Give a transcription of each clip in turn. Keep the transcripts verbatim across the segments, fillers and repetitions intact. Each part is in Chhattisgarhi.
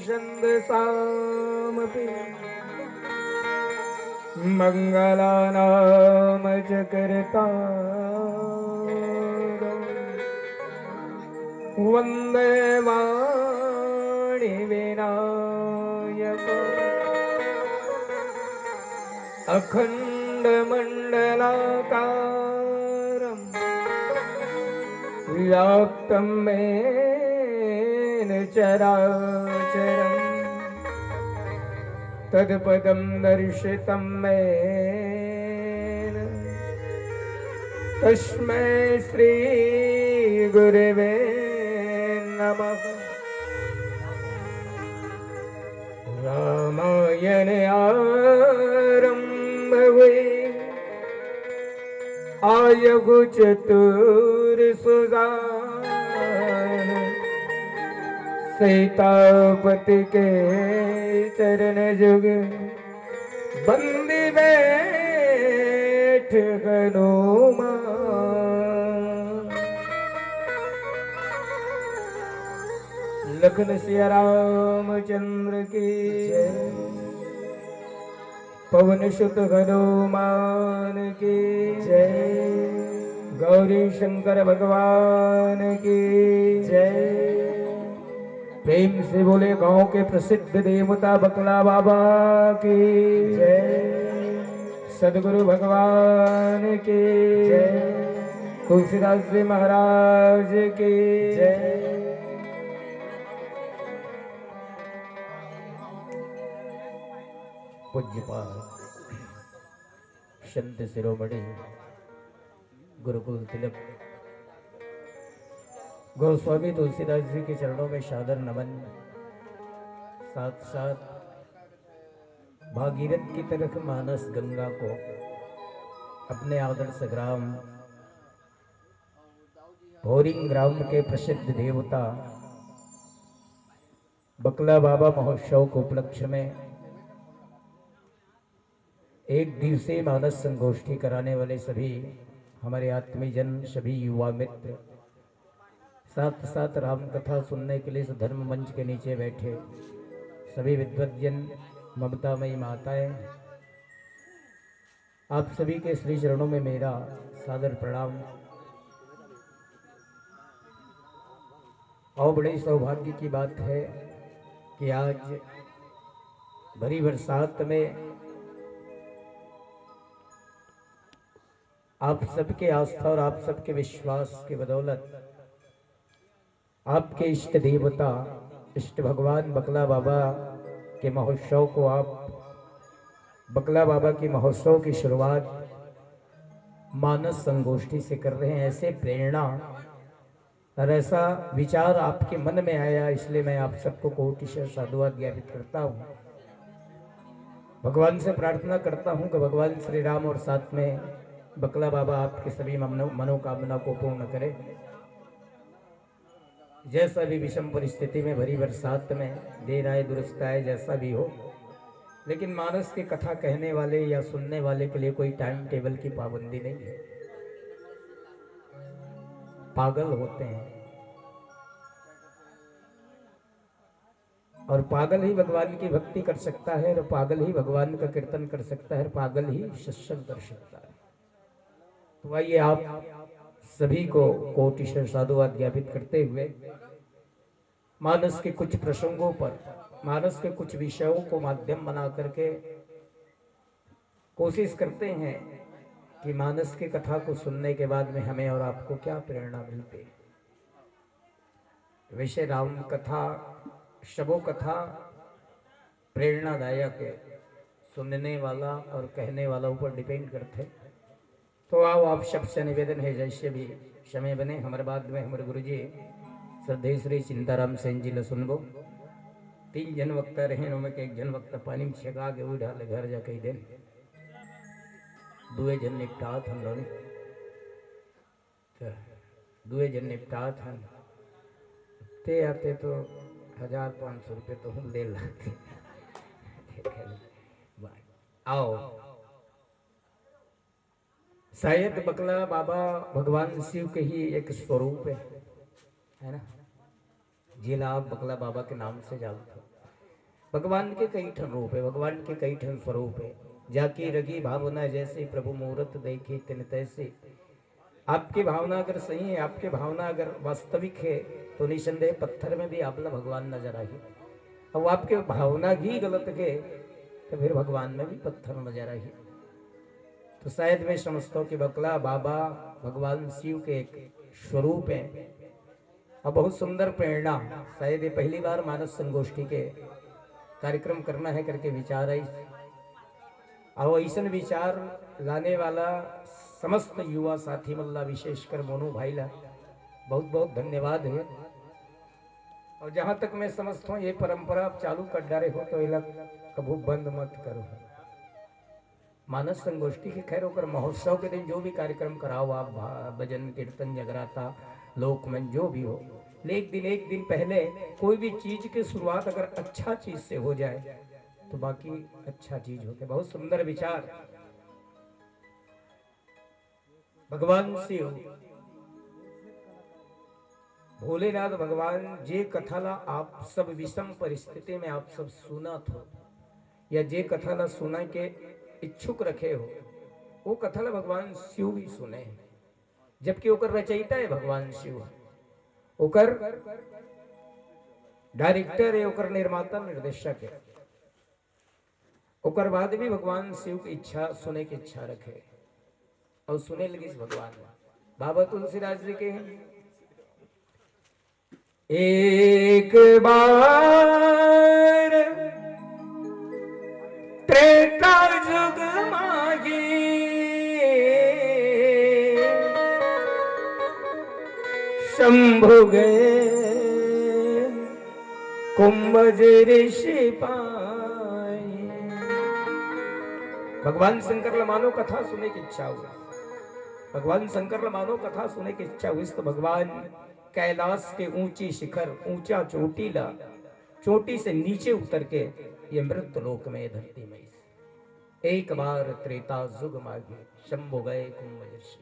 छन्दसामपि मङ्गलानां च कर्ता वन्दे वाणीविनायक अखण्डमण्डलाकारं व्याप्तं येन चराचरं तत्पदं दर्शितं येन तस्मै श्रीगुरवे नमः। रामायण आरंभ हुई आयु चतुर सुजान, सीतापति के चरण जुग बंदी बैठ हनुमान। लखन सिया रामचंद्र की जय। पवन सुत हनुमान की जय। गौरी शंकर भगवान की जय। प्रेम से बोले गांव के प्रसिद्ध देवता बकला बाबा की जय। सदगुरु भगवान की जय। तुलसीदास जी महाराज की जय। पूज्यपाद संत शिरोमणि गुरुकुल तिलक गोस्वामी तुलसीदास जी के चरणों में सादर नमन। साथ साथ भागीरथ की तरह मानस गंगा को अपने आदर्श ग्राम भोरिंग ग्राम के प्रसिद्ध देवता बकला बाबा महोत्सव के उपलक्ष्य में एक दिवसीय मानस संगोष्ठी कराने वाले सभी हमारे आत्मीजन, सभी युवा मित्र, साथ साथ राम कथा सुनने के लिए इस धर्म मंच के नीचे बैठे सभी विद्वतजन, ममतामयी माताएं, आप सभी के श्री चरणों में मेरा सादर प्रणाम। और बड़े सौभाग्य की बात है कि आज भरी बरसात में आप सबके आस्था और आप सबके विश्वास के बदौलत आपके इष्ट देवता, इष्ट भगवान बकला बाबा के महोत्सव को आप, बकला बाबा के महोत्सव की शुरुआत मानस संगोष्ठी से कर रहे हैं। ऐसे प्रेरणा और ऐसा विचार आपके मन में आया, इसलिए मैं आप सबको कोटिशः साधुवाद ज्ञापित करता हूँ। भगवान से प्रार्थना करता हूँ कि भगवान श्री राम और साथ में बकला बाबा आपके सभी मनो-, मनोकामना को पूर्ण करें। जैसा भी विषम परिस्थिति में, भरी बरसात में, देर आए दुरुस्त आए, जैसा भी हो, लेकिन मानस की कथा कहने वाले या सुनने वाले के लिए कोई टाइम टेबल की पाबंदी नहीं है। पागल होते हैं, और पागल ही भगवान की भक्ति कर सकता है, और पागल ही भगवान का कीर्तन कर सकता है, और पागल ही सत्संग कर सकता है। तो आइए, आप सभी को कोटिशः साधुवाद ज्ञापित करते हुए मानस के कुछ प्रसंगों पर, मानस के कुछ विषयों को माध्यम बना करके कोशिश करते हैं कि मानस की कथा को सुनने के बाद में हमें और आपको क्या प्रेरणा मिलती है। वैसे राम कथा, शबो कथा प्रेरणादायक है, सुनने वाला और कहने वाला ऊपर डिपेंड करते हैं। तो आओ, आप सबसे निवेदन है, जैसे भी समय बने, हमारे बाद में हमारे गुरुजी श्रद्धेय श्री चिंताराम सेन जी ला सुनबो। तीन झन वक्ता रहे, ओमे के एक झन वक्ता पानी में छेका के उठा ले घर जा कही देन। दुए झन निपटात हम लोग, तो दुए झन निपटात हन। ते आते तो हजार पाँच सौ रुपये तो हम ले लाते। आओ, शायद बकला बाबा भगवान शिव के ही एक स्वरूप है, है ना, जेला आप बकला बाबा के नाम से जानते हो। भगवान के कई ठन रूप हे, भगवान के कई ठन स्वरूप हे। जाकी रगी भावना जैसी, प्रभु मूरत देखी तिन तैसी। आपकी भावना अगर सही हे, आपकी भावना अगर वास्तविक हे, तो निसंदेह पत्थर में भी आपला भगवान नजर आही। अउ आपके भावना ही गलत हे, तो फिर भगवान में भी पत्थर नजर आही। तो शायद मैं समझता हूँ कि बकला बाबा भगवान शिव के एक स्वरूप हे। अउ बहुत सुंदर प्रेरणा। शायद ये पहली बार मानस संगोष्ठी के कार्यक्रम करना हे करके विचार आइस। अउ अइसन विचार लाने वाला समस्त युवा साथी मन ला, विशेषकर मोनू भाई ला बहुत बहुत धन्यवाद हे। अउ जहाँ तक मैं समझता हूँ, ये परंपरा आप चालू कर डारे हो, तो एला कभू बंद मत करो। मानस संगोष्ठी के, खैर, ओकर महोत्सव के दिन जो भी कार्यक्रम कराओ आप, भा-, भजन, कीर्तन, जगराता, लोकमंच, जो भी हो, ले एक दिन, एक दिन पहले कोई भी चीज के शुरुआत अगर अच्छा चीज से हो जाए, तो बाकी अच्छा चीज होथे। बहुत सुंदर विचार। भगवान शिव, भोलेनाथ भगवान, जे कथा ला आप सब विषम परिस्थिति में आप सब सुनत हो, या जे कथा ला सुने के इच्छुक रखे हो, वो कथा ला भगवान शिव भी सुने हे, जबकि ओकर रचयिता हे भगवान शिव, ओकर डायरेक्टर हे, ओकर निर्माता निर्देशक हे। ओकर बाद भी भगवान शिव के इच्छा, सुने के इच्छा रखे, अउ सुने लगिस भगवान। बाबा तुलसीदास जी के एक बार त्रेता जुग माही शंभु गए कुंभज ऋषि पाए। भगवान शंकर ला मानो कथा सुने के इच्छा हुई, भगवान शंकर ला मानो कथा सुने के इच्छा हुई, तो भगवान कैलाश के ऊंची शिखर, ऊंचा चोटी ला, चोटी से नीचे उतर के ये मृत लोक में, धरती में एक बार त्रेता जुग माही शंभु गए कुंभज ऋषि।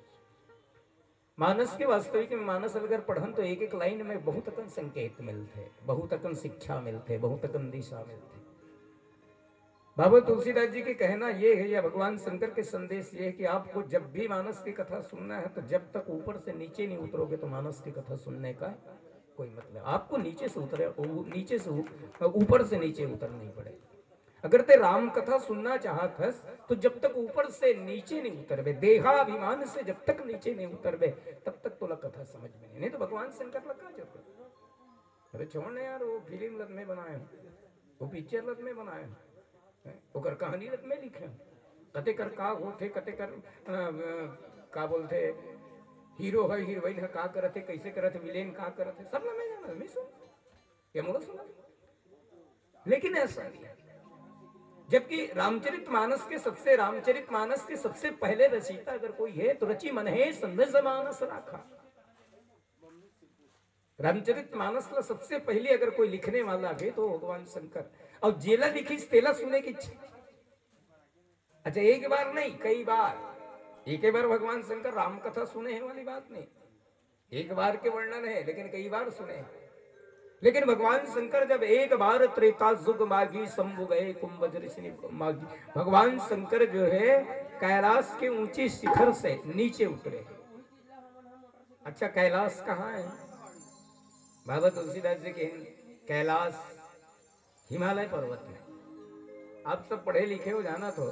मानस के वास्तविक में मानस अगर पढ़न तो एक एक लाइन में बहुत अकन संकेत मिलथे, बहुत अकन शिक्षा मिलथे, बहुत अकन दिशा मिलथे। बाबा तुलसीदास जी के कहना ये है या भगवान शंकर के संदेश ये है कि आपको जब भी मानस की कथा सुनना है तो जब तक ऊपर से नीचे नहीं उतरोगे तो मानस की कथा सुनने का कोई मतलब। आपको नीचे से उतरे, ऊ-, नीचे से ऊ-, ऊपर से नीचे उतरना ही पड़ेगा। अगर ते राम कथा सुनना चाहत हस तो जब तक ऊपर से नीचे नहीं उतरबे, देहाभिमान से जब तक नीचे नहीं उतरबे, तब तक तोला कथा समझ में नहीं। नहीं तो भगवान शंकर ला का जरूरत? अरे छोड़ ना यार, वो फिल्म लत में बनाए हो, वो पिक्चर लत में बनाए हो, हैं? ओकर कहानी लत में लिखे हो। कते कर का होथे, कते कर, अ, अ, का बोलथे, हीरो है, हीरोइन है, का करत है, कैसे करत है, विलेन का करत है, सब ला मैं जाना, मैं सुन, ये मोला सुना। लेकिन ऐसा नहीं है। जबकि रामचरित मानस के सबसे, रामचरित मानस के सबसे पहले रचयिता अगर कोई है तो रचि मन हे संदेश मानस राखा। रामचरित मानस ला सबसे पहले अगर कोई लिखने वाला है तो भगवान शंकर। और जेला लिखिस तेला सुने के इच्छा। अच्छा, एक बार नहीं, कई बार। एक ही बार भगवान शंकर राम कथा सुने हैं वाली बात नहीं, एक बार के वर्णन है, लेकिन कई बार सुने हैं। लेकिन भगवान शंकर जब एक बार त्रेता जुग माही शंभु गए कुंभज ऋषि माही, भगवान शंकर जो है कैलाश के ऊंचे शिखर से नीचे उतरे। अच्छा, कैलाश कहाँ है? बाबा तुलसीदास जी के कैलाश हिमालय पर्वत में। आप सब पढ़े लिखे हो, जाना तो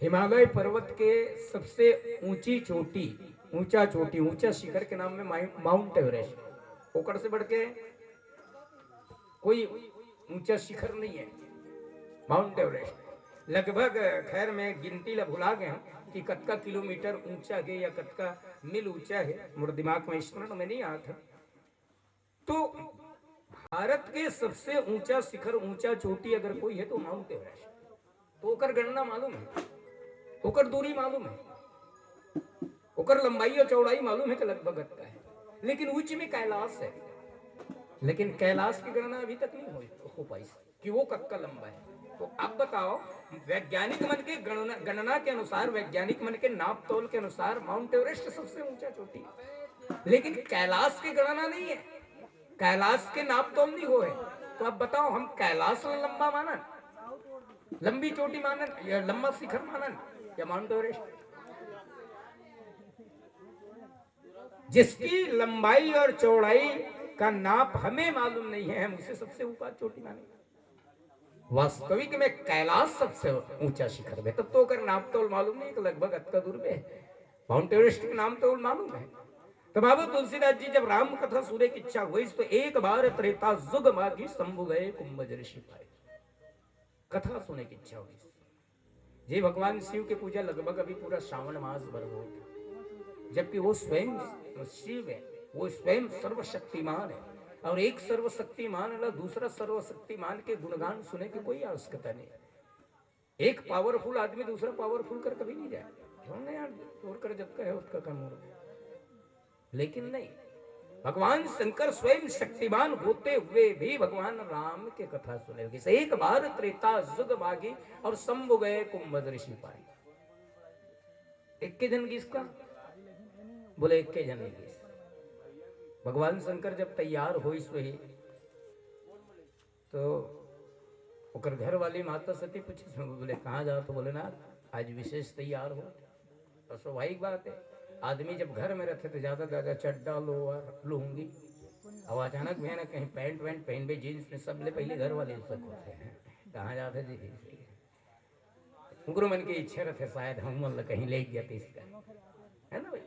हिमालय पर्वत के सबसे ऊंची चोटी, ऊंचा चोटी, ऊंचा शिखर के नाम में माइ-, माउंट एवरेस्ट। ओकर से बढ़ के कोई ऊंचा शिखर नहीं है, माउंट एवरेस्ट। लगभग, खैर, मैं गिनती ला भुला गया हूँ कि कतका किलोमीटर ऊंचा है या कतका मील ऊंचा है, मोर दिमाग में स्मरण में नहीं आता। तो भारत के सबसे ऊंचा शिखर, ऊंचा चोटी अगर कोई है तो माउंट एवरेस्ट। तो ओकर गणना मालूम है, ओकर दूरी मालूम है, ओकर लंबाई और चौड़ाई मालूम है कि लगभग अतना है, लेकिन ऊंच में कैलाश है। लेकिन कैलाश की गणना अभी तक नहीं हो, हो पाई कि वो कतका लंबा है। तो आप बताओ, वैज्ञानिक मन के गणना, गणना के अनुसार, वैज्ञानिक मन के नाप तोल के अनुसार माउंट एवरेस्ट सबसे ऊंचा चोटी है, लेकिन कैलाश की गणना नहीं है, कैलाश के नाप तोल नहीं हो है। तो अब बताओ, हम कैलाश ल लंबा मानन, लंबी चोटी मानन, या लंबा शिखर मानन, या माउंट एवरेस्ट? जिसकी लंबाई और चौड़ाई का नाप हमें मालूम नहीं है, हम उसे सबसे ऊपर चोटी मानेंगे। वास्तविक में कैलाश सबसे ऊंचा शिखर है, तब तो ओकर नाप तोल मालूम नहीं कि लगभग अतका दूर में है। माउंट एवरेस्ट के नाम तोल मालूम है। तो बाबा तुलसीदास जी जब राम कथा सुने की इच्छा हुई तो एक बार त्रेता जुग मागी शंभु गए कुंभज ऋषि पाए। कथा सुने की इच्छा हुई। जी, भगवान शिव की पूजा लगभग अभी पूरा श्रावण मास भर हो, जबकि वो स्वयं शिव है, वो स्वयं सर्वशक्तिमान है। और एक सर्वशक्तिमान वाला दूसरा सर्वशक्तिमान के गुणगान सुने की कोई आवश्यकता नहीं। एक पावरफुल आदमी दूसरा पावरफुल कर कभी नहीं जाए। क्यों नहीं यार, और कर जब का है उसका काम हो। लेकिन नहीं, भगवान शंकर स्वयं शक्तिमान होते हुए भी भगवान राम के कथा सुने। एक बार त्रेता जुग मागी और शंभु गए कुंभज ऋषि पाए। एक के जन गीस का? बोले, एक के जन गीस। भगवान शंकर जब तैयार होइस वही, तो ओकर घर वाली माता सती पूछे, बोले, "कहाँ जात हो?" बोले, "ना, आज विशेष तैयार हो।" तो स्वाभाविक बात है, आदमी जब घर में रहते तो ज्यादा ज्यादा चड्डा, लोअर, लुंगी, अब अचानक में ना कहीं पैंट वैंट पहनबे, जींस में, सबले पहले घर वाले शक होते हैं, "कहाँ जात है जी?" उकरो मन के इच्छा रहते शायद हम मन ला कहीं ले गया तो इसका, है ना भाई?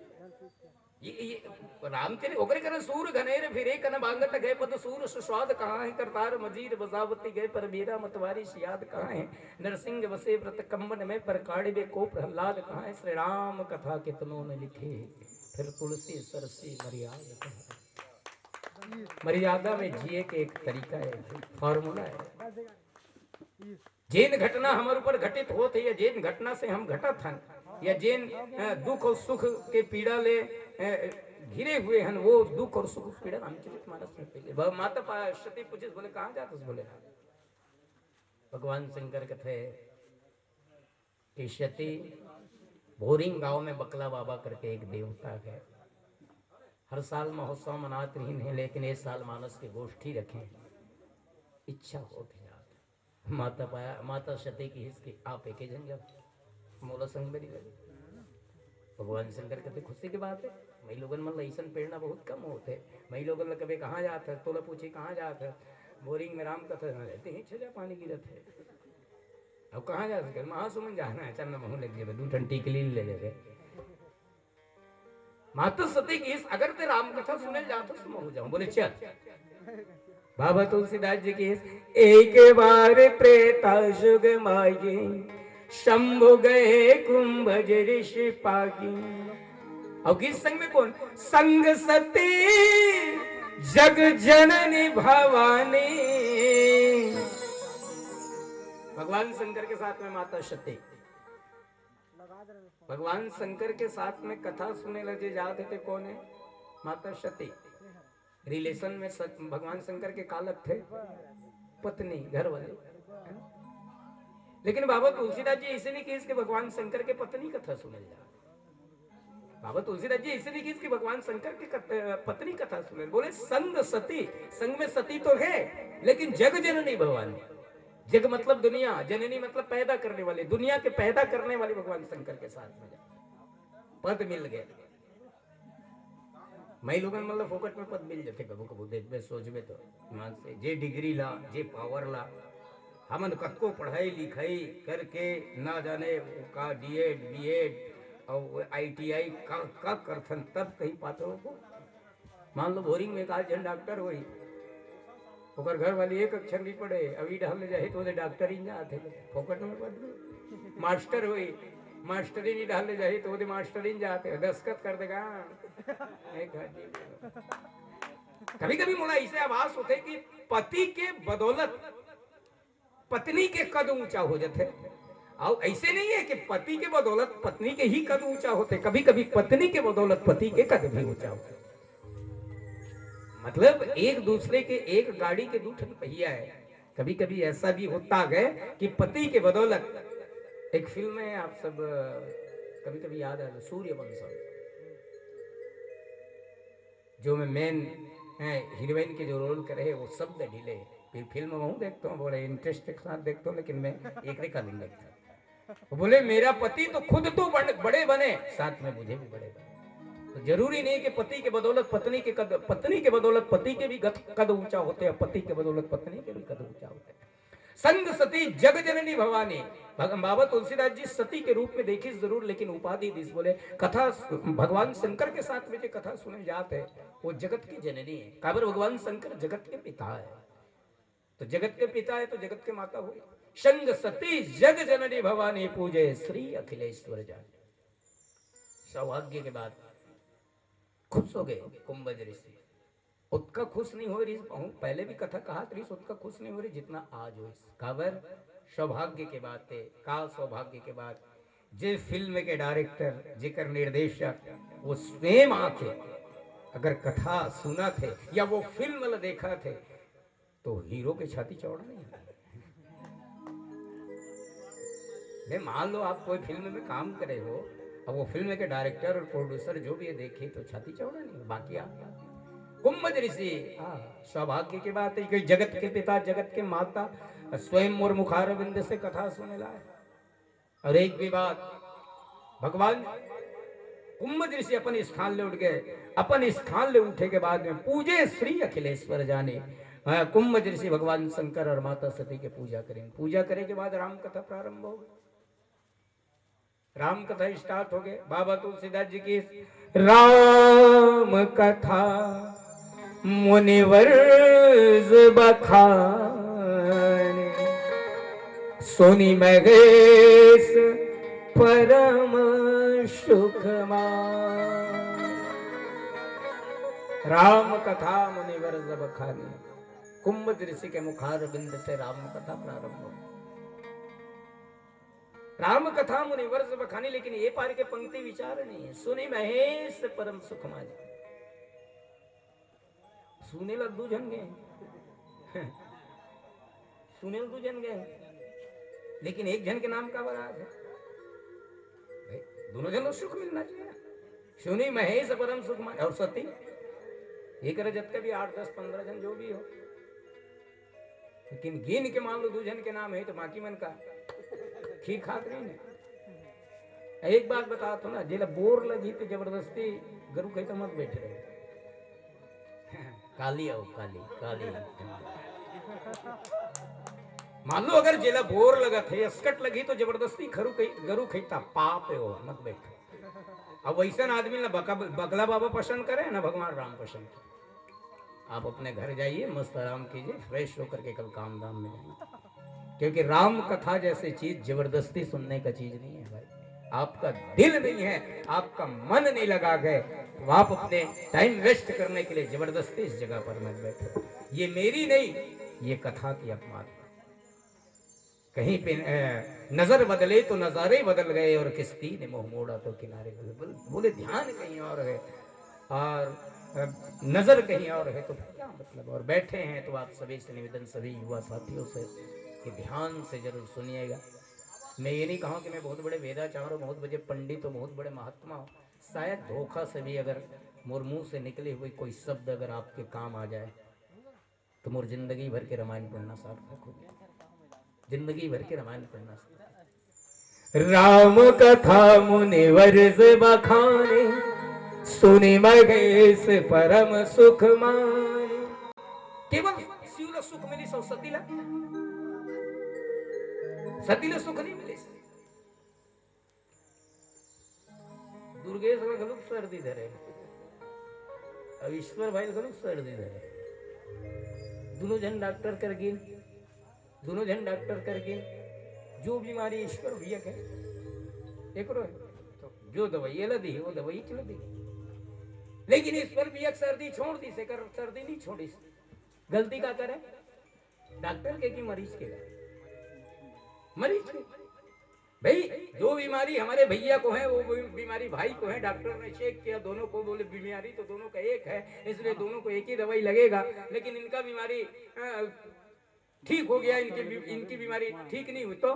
ये, ये रामचरित ओकरे करन सूर घनेर फिरे कन बांगत गए पद सूर सुस्वाद कहाँ है। करतार मजीर बजावती गए पर मीरा मतवारी सियाद कहाँ है। नरसिंह बसे व्रत कंबन में पर काढ़िबे को प्रहलाद कहाँ है। श्री राम कथा कितनों ने लिखे फिर तुलसी सरसी मर्याद कहाँ है। मर्यादा में जिए के एक तरीका है, फॉर्मूला है। जेन घटना हमर ऊपर घटित होत है या जेन घटना से हम घटत हन या जेन अ, दुख और सुख के पीड़ा ले अ, घिरे हुए हन, वो दुख और सुख पीड़ा रामचरित मानस में पहले ब- माता पा- सती पूछे, बोले, "कहाँ जात हस?" बोले, "भगवान शंकर कथे कि सती, भोरिंग गांव में बकला बाबा करके एक देवता है, हर साल महोत्सव मनात रहिन है, लेकिन इस साल मानस के गोष्ठी रखें, इच्छा होत है।" माता पाया, माता सती किहिस कि आप एके झन जाओ, मोला संग में नहीं लगे। भगवान शंकर कथे, "खुशी की बात है, मई लोगन मन ला अइसन प्रेरणा बहुत कम होत है। मई लोगन ला कबे कहाँ जात है, तोला पूछे कहाँ जात है, बोरिंग में राम कथा रहते ही छजा पानी गिरत है। अब कहाँ जात है?" "महासुमन जाना है, चल ना महूँ लग जेबे, दू ठन टिकली ले लेबे।" माता सती किहिस, "अगर ते राम कथा सुने जात हस तो महूँ जाऊं।" बोले, "चल।" बाबा तुलसीदास जी किहिस, "एक बार त्रेता जुग मागे, शंभु गए कुंभज ऋषि पागे।" और गीत संग में कौन? "संग सती जग जननी भवानी।" भगवान शंकर के साथ में माता सती। भगवान शंकर के साथ में कथा सुने ला जे जात हे, ते कौन है? माता सती। रिलेशन में सत-, भगवान शंकर के का लगथे? पत्नी, घर वाले, है ना? लेकिन बाबा तुलसीदास जी ऐसे नहीं किहिस कि भगवान शंकर के पत्नी कथा सुने ला जात। बाबा तुलसीदास जी ऐसे नहीं किहिस कि भगवान शंकर के कत-, पत्नी कथा सुने। बोले, "संग सती, संग में सती तो है, लेकिन जग जननी भवानी।" जग मतलब दुनिया, जननी मतलब पैदा करने वाली, दुनिया के पैदा करने वाली भगवान शंकर के साथ में जा। पद मिल गए। मई लोगन मतलब फोकट में पद मिल जाते कभू कभू, देखबे, सोचबे तो ईमान से, जे डिग्री ला, जे पावर ला, हमन कतको पढ़ाई लिखाई करके ना जाने वो का डीएड, बीएड और आईटीआई का, का करथन, तब कहीं पात्र हो को। मान लो बोरिंग में एक आध जन डॉक्टर होही, ओकर घर वाली एक अक्षर नहीं पढ़े, अब ई डहर ले जाही तो ओदे डॉक्टर ही जात है, फोकट में पढ़ लो। मास्टर होही, मास्टरी नहीं डहर ले जाही तो ओदे मास्टर ही जात है, दस्तखत कर देगा। एक हाथ जी। कभी कभी मोला ऐसे आभास होते कि पति के बदौलत पत्नी के कद ऊंचा हो जाते। और ऐसे नहीं है कि पति के बदौलत पत्नी के ही कद ऊंचा होते, कभी कभी पत्नी के बदौलत पति के कद भी ऊंचा होते। मतलब एक दूसरे के, एक गाड़ी के दू ठन पहिया है। कभी कभी ऐसा भी होता है कि पति के बदौलत, एक फिल्म है, आप सब कभी कभी याद आ जाए, सूर्यवंशम, जो में मेन हैं, हीरोइन के जो रोल करे हे, वो शब्द ढीले। फिर फिल्म में हूँ देखता हूँ, बड़े इंटरेस्ट के साथ देखता हूँ, लेकिन मैं एक रे कानून देखता हूँ। वो बोले, "मेरा पति तो खुद तो बड़-, बड़े बने, साथ में मुझे भी बड़े बने।" तो जरूरी नहीं कि पति के बदौलत पत्नी के कद, पत्नी के बदौलत पति के भी गत-, कद ऊंचा होते हैं, पति के बदौलत पत्नी के भी कद ऊंचा होते हैं। संग सती जग जननी भवानी। भग-, बाबा तुलसीदास जी सती के रूप में देखिस जरूर, लेकिन उपाधि दिस। बोले, कथा स-, भगवान शंकर के साथ में जो कथा सुने जात हे, वो जगत की जननी हे। काबर भगवान शंकर जगत के पिता हे, तो जगत के पिता हे तो जगत के माता होही। संग सती जग जननी भवानी पूजे श्री अखिलेश्वर जानी। सौभाग्य के बात, खुश हो गए कुंभज ऋषि। ओतका खुश नहीं होय रिहिस, पहले भी कथा कहत रिहिस, ओतका खुश नहीं होय रिहिस, जितना आज होइस। काबर? सौभाग्य के बात हे। का सौभाग्य के बात? जे फिल्म के डायरेक्टर, जेकर निर्देशक, वो स्वयं आके अगर कथा सुनत हे या वो फिल्म ला देखत हे, तो हीरो के छाती चौड़ा नहीं हे। ले, मान लो आप कोई फिल्म में काम करे हो, अब वो फिल्म के डायरेक्टर और प्रोड्यूसर जो भी हे देखे तो छाती चौड़ा नहीं हे। बाकी आप कुंभज ऋषि, हाँ, सौभाग्य की बात हे कि जगत के पिता, जगत के माता स्वयं मोर मुखारविंद से कथा सुने ला हे। और एक भी बात, भगवान कुंभज ऋषि अपन स्थान ले उठ गए। अपन स्थान ले उठे के बाद में पूजे श्री अखिलेश्वर जानी। हाँ, कुंभज ऋषि भगवान शंकर और माता सती के पूजा करें। पूजा करे के बाद राम कथा प्रारंभ हो गई। राम कथा स्टार्ट हो गए। बाबा तुलसीदास जी की राम कथा मुनिवर बखाने, सुनि महेश परम सुख माने। राम कथा मुनिवर बखाने, कुंभज ऋषि के मुखारविंद से राम कथा प्रारंभ हो। राम कथा मुनिवर बखाने, लेकिन ये पार के पंक्ति विचार नहीं हे। सुनि महेश परम सुख माने। सुने ला दू झन गए, सुने ला दू झन गए, लेकिन एक झन के नाम काबर आत हे? भाई, दोनों झन ला सुख मिलना चाहिए ना। सुनि महेश परम सुख माने। और सती, ये करे जतका भी आठ, दस, पन्द्रह झन जो भी हो, लेकिन गिन के मान लो दू झन के नाम हे, तो बाकी मन का खीर खात रही ना। एक बात बतात हों ना, जेला बोर लगही तो जबरदस्ती गरु खइता मत बैठे रहे। काली आओ, काली, काली। मान लो अगर जेला बोर लगत हे, असकट लगही तो जबरदस्ती खरु खइ-, गरु खइता, पाप हे वो, मत बैठो। अब वैसन आदमी ना बका-, बगला बाबा पसंद करे, ना भगवान राम पसंद करे। आप अपने घर जाइए, मस्त आराम कीजिए, फ्रेश होकर के कल काम धाम में जाइए। क्योंकि राम कथा जैसी चीज जबरदस्ती सुनने का चीज नहीं है भाई। आपका दिल नहीं है, आपका मन नहीं लगा है, तो आप अपने टाइम वेस्ट करने के लिए जबरदस्ती इस जगह पर मत बैठो। ये मेरी नहीं, ये कथा की अपमान। कहीं पे, अ, नजर बदले तो नजारे बदल गए और किश्ती ने मुंह मोड़ा तो किनारे बदल, बोले, बोले ध्यान कहीं और है और, अ, नजर कहीं और है, तो फिर क्या मतलब? और बैठे हैं तो आप सभी से निवेदन, सभी युवा साथियों से, कि ध्यान से जरूर सुनिएगा। मैं ये नहीं कहूँ कि मैं बहुत बड़े वेदाचार और बहुत बड़े पंडित और बहुत बड़े महात्मा हूँ, शायद धोखा से भी अगर मोर मुंह से निकले हुए कोई शब्द अगर आपके काम आ जाए, तो मोर जिंदगी भर के रामायण पढ़ना सार्थक हो गया, जिंदगी भर के रामायण पढ़ना सार्थक। राम कथा मुनिवर बखाने, सुनि महेश परम सुख माने। केवल शिव ला सुख मिलिस, सती ला, सती ला सुख नहीं मिलिस। दुर्गेश ला घलोक सर्दी धरे, अब ईश्वर भाई ला घलोक सर्दी धरे। दोनों झन डॉक्टर कर गिन, दोनों झन डॉक्टर कर गिन, जो बीमारी ईश्वर भैया के, एकरो हे। तो जो दवाई एला दी, वो दवाई चला दी। लेकिन ईश्वर भैया के सर्दी छोड़ दिस, एकर सर्दी नहीं छोड़िस। गलती का करे? डॉक्टर के कि मरीज के? मरीज के। भाई, जो बीमारी हमारे भैया को है, वो भी-, बीमारी भाई को है। डॉक्टर ने चेक किया, दोनों को, बोले, बीमारी तो दोनों का एक है, इसलिए दोनों को एक ही दवाई लगेगा। लेकिन इनका बीमारी, अ, ठीक हो गया, इनकी बी-, इनकी बीमारी ठीक नहीं हुई तो,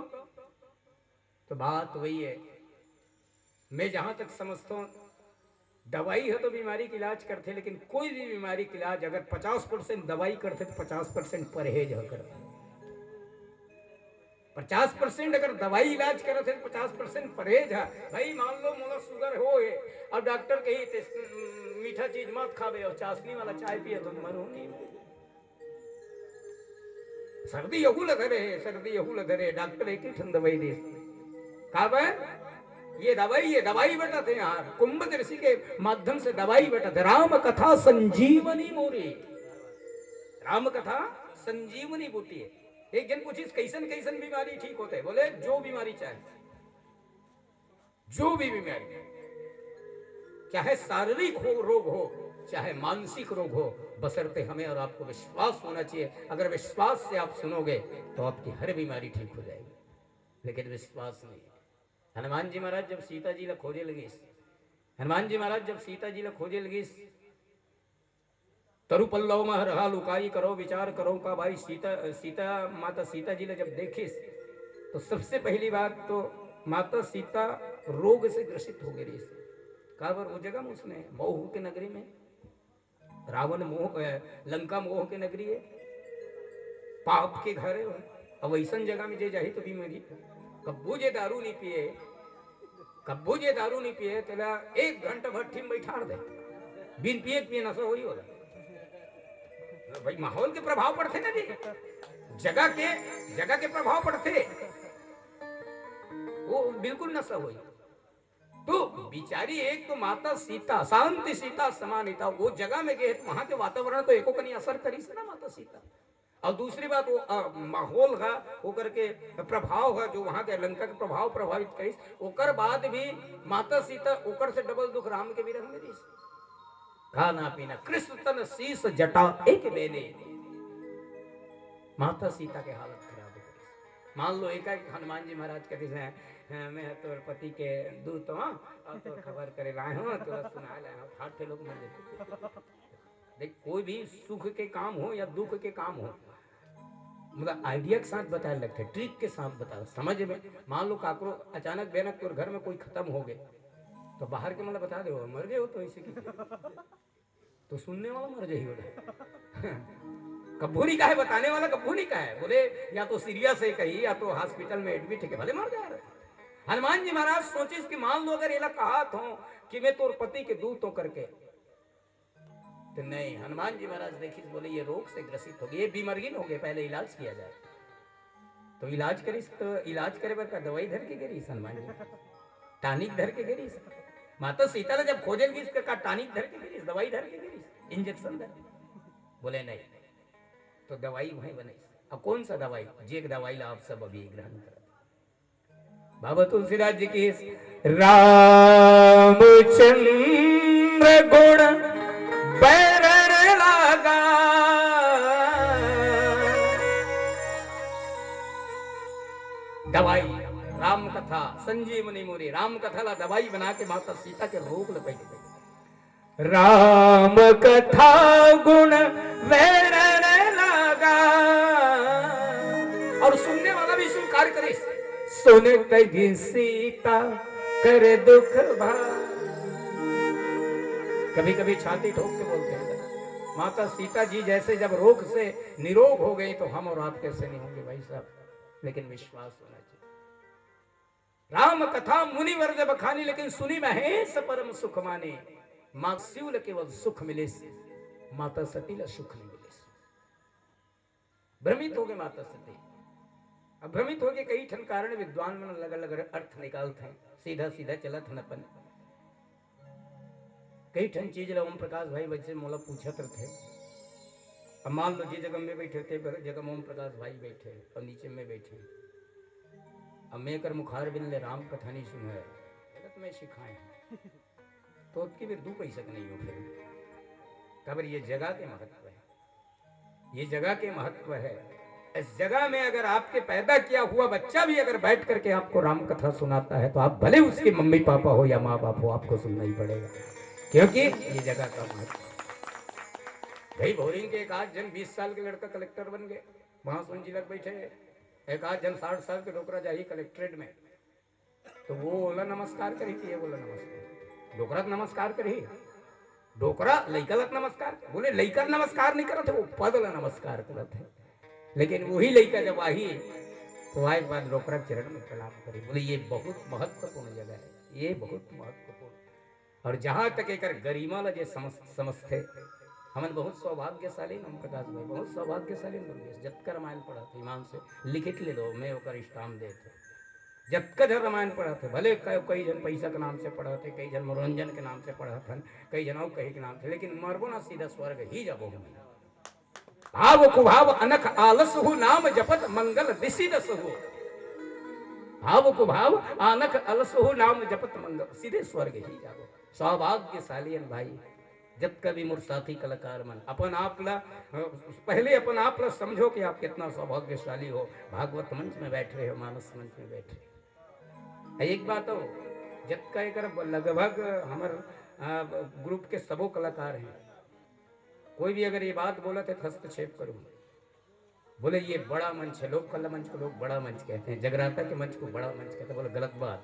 तो बात वही है। मैं जहां तक समझता हूं, दवाई ह तो बीमारी के इलाज करथे, लेकिन कोई भी बीमारी के इलाज अगर पचास परसेंट दवाई करथे तो पचास परसेंट परहेज ह करथे। पचास परसेंट अगर दवाई इलाज करत हे तो पचास परसेंट परहेज ह। भाई, मान लो मोला शुगर हो हे, अब डॉक्टर कही, "ते मीठा चीज मत खाबे और चाशनी वाला चाय पिए तो मरो नहीं।" सर्दी यहू ल धरे हे, सर्दी यहू ल धरे, डॉक्टर एक ही ठन दवाई दे। काबर? ये दवाई, ये दवाई बटत हे यार, कुंभक ऋषि के माध्यम से दवाई बटत हे। राम कथा संजीवनी मोरी, राम कथा संजीवनी बूटी हे। एक जन पूछिस, "कैसन कैसन बीमारी ठीक होथे?" बोले, "जो बीमारी चाहे, जो भी बीमारी, चाहे शारीरिक हो, रोग हो, चाहे मानसिक रोग हो, बशर्ते हमें और आपको विश्वास होना चाहिए। अगर विश्वास से आप सुनोगे तो आपकी हर बीमारी ठीक हो जाएगी।" लेकिन विश्वास नहीं। हनुमान जी महाराज जब सीता जी ला खोजे लगिस, हनुमान जी महाराज जब सीता जी ला खोजे लगिस, "तरु पल्लव मह रहा लुकाई, करो विचार करो का भाई।" सीता, सीता, माता सीता जी ला जब देखिस तो सबसे पहली बात तो माता सीता रोग से ग्रसित हो गई रहिस। काबर? वो जगह में, उसने मोह के नगरी में, रावण मोह, अ, लंका मोह के नगरी हे, पाप के घर हे वो। अब वैसन जगह में जे जाही तो बीमारी। कब्बो जे दारू नहीं पिए, कब्बो जे दारू नहीं पिए, तेला एक घंटा भट्ठी में बैठार दे, बिन पिए के पिए नशा होही ओला। भाई, माहौल के प्रभाव पड़थे ना जी, जगह के, जगह के प्रभाव पड़थे, वो बिल्कुल नशा होही। तो बिचारी एक तो माता सीता, शांति सीता समाहिता, वो जगह में गए तो वहां के वातावरण तो एको कनी असर करिस ना माता सीता। और दूसरी बात, वो, अ, माहौल हा, ओकर के प्रभाव हा, जो वहां के लंका के प्रभाव प्रभावित करिस, ओकर बाद भी माता सीता ओकर से डबल दुख राम के विरह में दिस। खाना पीना कृष्ण तन शीश जटा एक बेले, माता सीता के हालत खराब हो गई। मान लो एकाएक हनुमान जी महाराज कहिस, "मैं तोर पति के दूत हूँ और तोर खबर करे लाए हूँ, तोला सुनाए लाए हूँ।" फाट के लोग मर जाते। देख, कोई भी सुख के काम हो या दुख के काम हो, मतलब आइडिया के साथ बताए लगथे, ट्रिक के साथ बता, समझ में। मान लो काकरो अचानक बेनक तोर घर में कोई खत्म हो गए, तो बाहर के मतलब बता दे, "मर गए हो तो ऐसे की।" तो सुनने वाला मर जाही बोले। कब्बो नहीं कहे, बताने वाला कब्बो नहीं कहे। बोले, या तो सीरियस हे कहीं, या तो हॉस्पिटल में एडमिट हे के, भले मर जाए रहे। हनुमान जी महाराज सोचिस कि मान लो अगर एला कहत हों कि मैं तोर पति के दूत हूँ करके, तो नहीं, हनुमान जी महाराज देखिस, बोले, "ये रोग से ग्रसित हो गए, ये बीमारी हो गए, पहले इलाज किया जाए।" तो इलाज करिस, तो इलाज करे बर का दवाई धर के गे रहिस हनुमान जी? टॉनिक धर के गे रहिस? माता सीता ला जब खोजे लगिस, तो का टॉनिक धर के गे रहिस, दवाई धर के गे रहिस, इंजेक्शन धर के? बोले, "नहीं।" तो दवाई वहीं बने। अब कौन सा दवाई? जे दवाई ला आप सब अभी ग्रहण करत। बाबा तुलसीदास जी की, "रामचंद्र गुण बैरण लागा।" दवाई, राम कथा, संजीवनी मोरी, राम कथा ला दवाई बना के माता सीता के रोग ल पहले दे। राम कथा गुण बैरण लागा। और सुनने वाला भी स्वीकार करे, "सुन तजी सीता कर दुख भाग।" कभी कभी छाती ठोक के बोलते हैं, माता सीता जी जैसे जब रोग से निरोग हो गई तो हम और आप कैसे नहीं होंगे भाई साहब? लेकिन विश्वास होना चाहिए। राम कथा मुनिवर जब बखानी, लेकिन सुनि महेश परम सुख माने। माँ शिव ल केवल सुख मिलिस, माता सती ल सुख नहीं मिलिस। भ्रमित हो गए माता सती। अब भ्रमित हो गए, कई ठन कारण विद्वान मन अलग-अलग अर्थ निकालत हैं, सीधा-सीधा चलत हन अपन। कई ठन चीज ला ओम प्रकाश भाई वैसे मोला पूछत रथे। अब मान लो जे जगह में बैठे थे, जगह में ओम प्रकाश भाई बैठे और नीचे में बैठे। अब मैं कर मुखार बिन ले राम कथा नहीं सुनो है, गलत मैं सिखाए हैं। तो उसकी भी दू पैसा के नहीं हो फिर। काबर ये जगह के महत्व है, ये जगह के महत्व है। इस जगह में अगर आपके पैदा किया हुआ बच्चा भी अगर बैठ करके आपको राम कथा सुनाता है, तो आप भले उसके मम्मी पापा हो या माँ बाप हो, आपको सुनना ही पड़ेगा, क्योंकि ये जगह का महत्व। भाई भौरिंग के एक आध जन बीस साल के लड़का कलेक्टर बन गए, महासमुंद जिला के बैठे। एक आध जन साठ साल के डोकरा जाही कलेक्ट्रेट में, तो वो ओला नमस्कार करे कि ये बोला नमस्कार? डोकरा त नमस्कार करही, डोकरा लइका ला त नमस्कार, बोले लइका ला नमस्कार नहीं करत हे, वो पद ला नमस्कार करत हे। लेकिन वही लइका जब आही तो आए के बाद डोकरा के चरण में प्रणाम करी, बोले ये बहुत महत्वपूर्ण जगह है, ये बहुत महत्वपूर्ण। और जहां तक एकर गरिमा ला जे समझ, समझथे, हमन बहुत सौभाग्यशाली न हम प्रकाश भाई, बहुत सौभाग्यशाली न हम। जतका रामायण पढ़त हे, ईमान से लिखित ले लो, मैं ओकर स्टाम्प देत हूँ। जतका झन रामायण पढ़त हे, भले क-, कई झन पैसा के नाम से पढ़त हे, कई झन मनोरंजन के नाम से पढ़त हन, कई झन अउ कहीं के नाम से, लेकिन मरबो ना, सीधा स्वर्ग ही जाबो हम। भाव कुभाव अनख आलस हो, नाम जपत मंगल दिसि दस हो। भाव कुभाव अनख आलस हो, नाम जपत मंगल, सीधे स्वर्ग ही जाबो। सौभाग्यशाली हन भाई, जतका भी मोर साथी कलाकार मन, अपन आप ला, अ, पहले अपन आप ला समझो कि आप कितना सौभाग्यशाली हो, भागवत मंच में बैठ रहे हो, मानस मंच में बैठ रहे हो। एक बात हो, जतका एकर लगभग हमर, अ, ग्रुप के सबो कलाकार हैं, कोई भी अगर ये बात बोलत हे तो हस्तक्षेप करो, बोले ये बड़ा मंच है, लोक कला मंच को लोग बड़ा मंच कहते हैं, जगराता के मंच को बड़ा मंच कहते हैं, बोले गलत बात।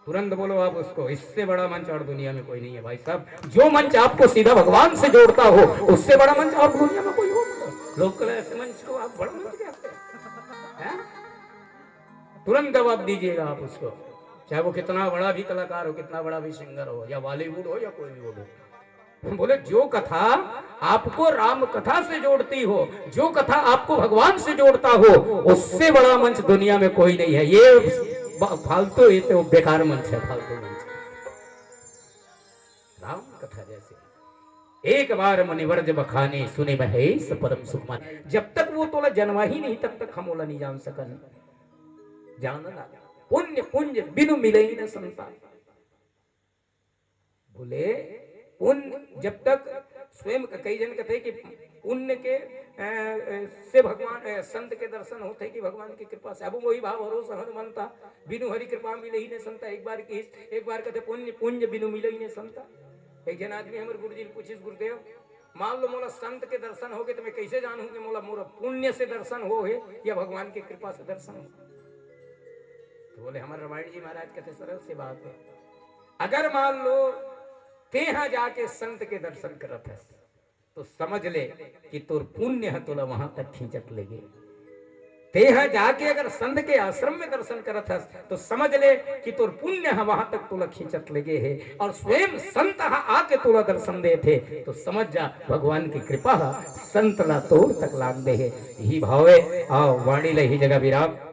तुरंत बोलो आप उसको, इससे बड़ा मंच और दुनिया में कोई नहीं है भाई साहब। जो मंच आपको सीधा भगवान से जोड़ता हो, उससे बड़ा मंच और दुनिया में कोई हो? लोक कला ऐसे मंच को आप बड़ा मंच कहते हैं, हैं? तुरंत जवाब दीजिएगा आप उसको, चाहे वो कितना बड़ा भी कलाकार हो, कितना बड़ा भी सिंगर हो, या बॉलीवुड हो या कोलीवुड हो। बोले जो कथा आपको राम कथा से जोड़ती हो, जो कथा आपको भगवान से जोड़ता हो, उससे बड़ा मंच दुनिया में कोई नहीं है। ये ब-, फालतू, ये तो बेकार मंच है, फालतू मंच। राम कथा जैसे एक बार मुनिवर जब बखाने, सुने महेश परम सुख माने। जब तक वो तोला जनवा ही नहीं, तब तक हम ओला नहीं जान सकन। जानना, पुण्य पुंज बिनु मिले ही न संता। बोले पुण्य जब तक स्वयं, कई जन कहते कि पुण्य के, अ, अ, से भगवान, अ, संत के दर्शन होते कि भगवान की कृपा से। अब वही भाव हरो सहन मनता, बिनु हरि कृपा मिले ही न संता। एक बार की, एक बार कहते पुण्य पुंज बिनु मिले ही न संता। एक जन आदमी हमर गुरुजी ले पूछिस, गुरुदेव, मान लो मोला संत के दर्शन होगे तो मैं कैसे जानूं कि मोला मोर पुण्य से दर्शन हो हे या भगवान की कृपा से दर्शन हो? तो बोले हमर रामायण जी महाराज कहते सरल सी बात है, अगर मान लो तेहा जाके संत के दर्शन करत हस तो समझ ले कि तोर पुण्य ह तोला वहां तक खींचत लेगे। तेहा जाके अगर संत के आश्रम में दर्शन करत हस तो समझ ले कि तोर पुण्य ह वहां तक तोला खींचत लेगे हे, और स्वयं संत ह आके तोला दर्शन देत हे तो समझ जा भगवान की कृपा ह संत ला तोर तक लान दे हे। यही भाव हे। आओ वाणी ला ही जगह विराम।